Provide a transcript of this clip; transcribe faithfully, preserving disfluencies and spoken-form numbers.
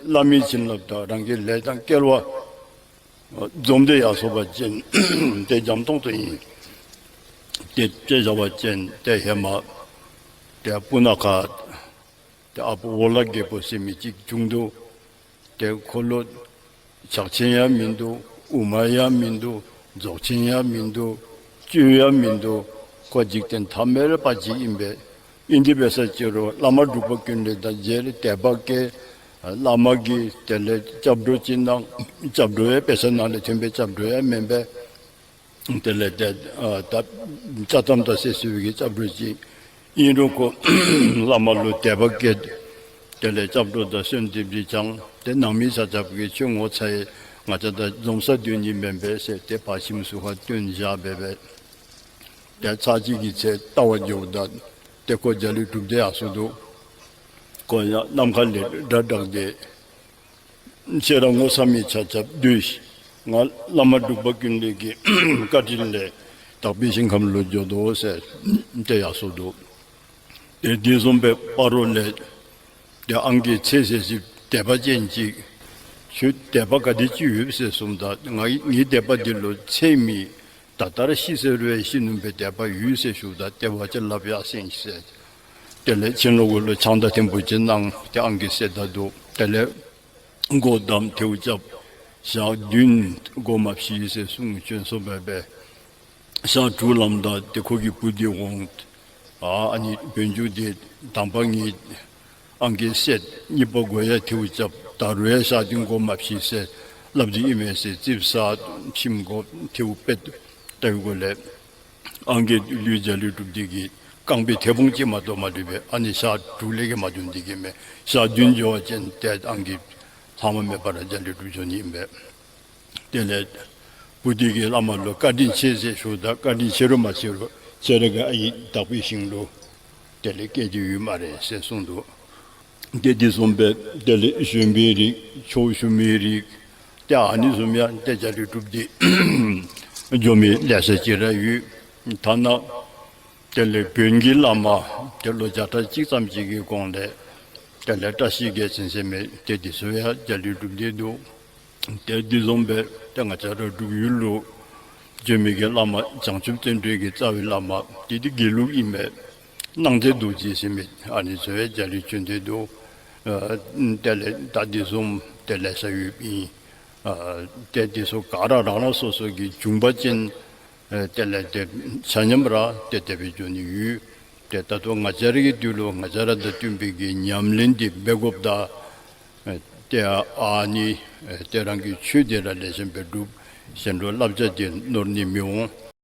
བླ་མའི་བྱིན་རླབས་དང་རང་གི་ལས་དང་སྐལ་བ་འཛོམས་ཏེ་ཡར་སོང་པ་ཅིན་ཏེ་འཇམ་ཏོང་ཏོ་ཨིན། ཏེ་དཔེ་བཞག་པ་ཅིན་ཏེ་ཧེ་མ་ཏེ་སྤུ་ན་ཁ་ཏེ་ཨ་པ་འོ་ལ་རྒྱལ་པོ་ཟེར་མི་ཅིག་བྱུང་འདུག། ཏེ་ཁོ་ལུ་ཕྱག་ཆེན་ཡང་མིན་འདུག། དབུ་མ་ཡང་མིན་འདུག། རྫོགས་ཆེན་ཡང་མིན་འདུག། བཅུད་ཡང་མིན་འདུག། ཁོ་འཇིག་རྟེན་ཐ་མལ་པ་ཅིག་ཨིན་པས། ཨིན་དེ་འབད་ས་ཅིག་རུང་བླ་མ་འབྲུག་པ་ཀུན་ལེགས་དང་མཇལ། དད་པ་སྐྱེས། བླ་མ་གིས་དེ་ལས་སྐྱབས་འགྲོ་ཅིག་གནང་། སྐྱབས་འགྲོ་ཡང་དཔེ་ཆ་ནང་ལས་ཐོན་པའི་སྐྱབས་འགྲོ་ཡང་མེན་པས། དེ་ལས་ཏེ་ཨ་ད་ཅ་ཏམ་ཏ་ཟེར་ཞུ་བའི་གི་སྐྱབས་འགྲོ་ཅིག་ཨིན་རུང་ཁོ་བླ་མ་ལུ་དད་པ་སྐྱེས། དེ་ལས་སྐྱབས་འགྲོ་དང་གསོལ་འདེབས་ཅིག་བགྱང་། ཏེ་ནང་མི་ཆ་ཁྱབ་ཀྱིས་ཁྱོད་ངོ་ཚ་ཡི། ང་བཅས་དང་འཛོམས་ས་སྡོད་ནི་མེན་པས་ཟེར་ཏེ་ཕར་ཁྱིམ་ཚུ་ཁར་བཏོན་བཞག་སྦེ་སྦེ་ཏེ་ཚར་གཅིག་གི་ཚེ་ལྟ་བར་འགྱོཝ་ད་ཏེ་ཁོ་འཇའ་ལུས་གྲུབ་སྟེ་ཡར་སོང་འདུག། ཁོ་ཡང་ནམ་མཁའ་ལས་སྒྲ་བསྒྲགས་ཏེ། ཁྱེད་ར་ངོ་ཚ་མི་ཆ་ཁྱབ་སྡོད་ཤིག། ང་བླ་མ་འབྲུག་པ་ཀུན་ལེགས་ཀྱི་བཀའ་དྲིན་ལས་དག་པའི་ཞིང་ཁམས་ལུ་འགྱོ་དོ་ཟེར་ཏེ་ཡར་སོང་འདུག། ཏེ་དེ་བཟུམ་སྦེ་སྤ་རོ་ལས་ཏེ་ཨང་རྒས་ཚེ་ཟེར་ཅིག་དད་པ་ཅན་ཅིག། ཁྱོད་དད་པ་ག་དེ་ཅིག་ཡོད་ཟེར་གསུངམ་ད་ང་ངེའི་དད་པ་འདི་ལུ་ཚད་མེད། ད་ལྟོ་ར་ཤི་ཟེར་རུང་ཤི་ནུག་པས། དད་པ་ཡོད་ཟེར་ཞུཝ་ད་དད་པ་ཅིག་སླབ་ཡར་སོང་ཟེར། དེ་ལས་ཁྱིམ་ལོག་གུ་ལུ་ཆང་དང་ཐིམ་ཕུག་ཅིག་གནང་སྟེ་ཨང་རྒས་བསད་ད་འདུག། དེ་ལས་སྒོ་བསྡམས་ཐལཝ་རྐྱབ། ཞག་བདུན་སྒོ་མ་ཕྱེ་ཟེར་གསུངས་བྱོན་སོང་སྦེ་སྦེ། ཞག་དྲུག་ལངམ་ད་ཏེ་ཁོ་གི་བུ་འདི་འོང་། ཨ་ཨ་ནི་བུ་འཇུག་འདི་དང་པ་ངེའི་ཨང་རྒས་བསད། གཉིས་པ་སྒོ་ཡང་ཐལཝ་རྐྱབ། ད་རུང་ཡང་ཞག་བདུན་སྒོ་མ་ཕྱེ་ཟེར་སླབ་སྟེ་ཨིན་མས་ཟེར་རྩིགཔ་ཟ། ཁྱིམ་སྒོ་ཐལཝ་ཕུད་ད་ཡོད་གོ་ལས། ཨང་རྒས་ལུས་འཇའ་ལུས་གྲུབ་སྟེ་གིས་རྐང་པའི་མཐེ་བོང་ཅིག་མ་གཏོགས་མ་གྲུབ་པས། ཨ་ནི་ཞག་དྲུག་ལས་བརྒལ་མ་འགྱོ་སྟེ་གིས་མས། ཞག་བདུན་འགྱོ་བ་ཅིན་ཏེ་ཨང་རྒས་ལྷག་མ་མེད་པར་འཇའ་ལུས་གྲུབ་འགྱོ་ནི་ཨིན་པས། དེ་ལས་བུ་འདི་གིས་བླ་མ་ལུ་བཀའ་དྲིན་ཆེ་ཟེར་ཞུཝ་ད་བཀའ་དྲིན་ཆེ་རུང་མ་ཆེ་རུང་ཁྱེད་ར་གིས་ཨའི་དག་པའི་ཞིང་ལུ་དེ་ལས་སྐྱེས་ཏེ་ཡོད་སྨ་རེ་ཟེར་གསུངས་འདུག། ཏེ་དེ་བཟུམ་སྦེ་དེ་ལས་གཞོན་པའི་རིགས་ཕྱོགས་ཞུ་མིའི་རིགས་ཏེ་ཨ་ནི་བཟུམ་ཡང་ཏེ་འཇའ་ལུས་གྲུབ་སྟེ་འགྱོ་མི་ལེ་ཤ་ཅིག་ར་ཡོད། ཐ་ན་དེ་ལས་བོན་གྱི་བླ་མ་ཏེ་ལོ་བརྒྱ་ཕྲག་གཅིག་ཙམ་ཅིག་གི་གོང་ལས་དེ་ལས་བཀྲ་ཤིས་རྒྱལ་མཚན་ཟེར་མི་ཏེ་དེ་ཚུ་ཡང་འཇའ་ལུས་གྲུབ་སྟེ་འདུག། ཏེ་དེ་བཟུམ་སྦེ་ཏེ་ང་བཅས་ར་འབྲུག་ཡུལ་ལུ་བྱོན་མི་གི་བླ་མ་བྱང་ཆུབ་བརྩོན་འགྲུས་ཀྱི་རྩ་བའི་བླ་མ་ཏེ་དེ་དགེ་ལུགས་ཨིན་མས། སྣང་མཛད་རྡོ་རྗེ་ཟེར་མི་ཨ་ནི་ཚུ་ཡང་འཇའ་ལུས་བྱོན་ཏེ་འདུག། ཨ་དེ་ལས་ད་དེ་བཟུམ་ཏེ་ལེ་ཤ་ཡོདཔ་ཨིན། ཨ་ཏེ་དེ་ཚུ་ག་ར་རང་རང་སོ་སོ་གིས་བྱུང་པ་ཅིན་ཨ་དེ་ལས་ཏེ་ཆ་མཉམ་ར་ཏེ་དེ་སྦེ་འགྱོ་ནི་ཡོད། ཏེ་ད་ལྟོ་ང་བཅས་ར་གི་དུས་ལུ་ང་བཅས་ར་དང་བསྟུན་པའི་གི་ཉམས་ལེན་འདི་འབད་དགོཔ་ད་ཨ་ཏེ་ཨ་ནི་ཨ་ཏེ་རང་གི་ཆོས་འདི་ར་ལེགས་ཤོམ་སྦེ་སྒྲུབ། གཞན་ལུ་བསླབ་བྱ་འདི་ནོར་ནི་མི་འོང་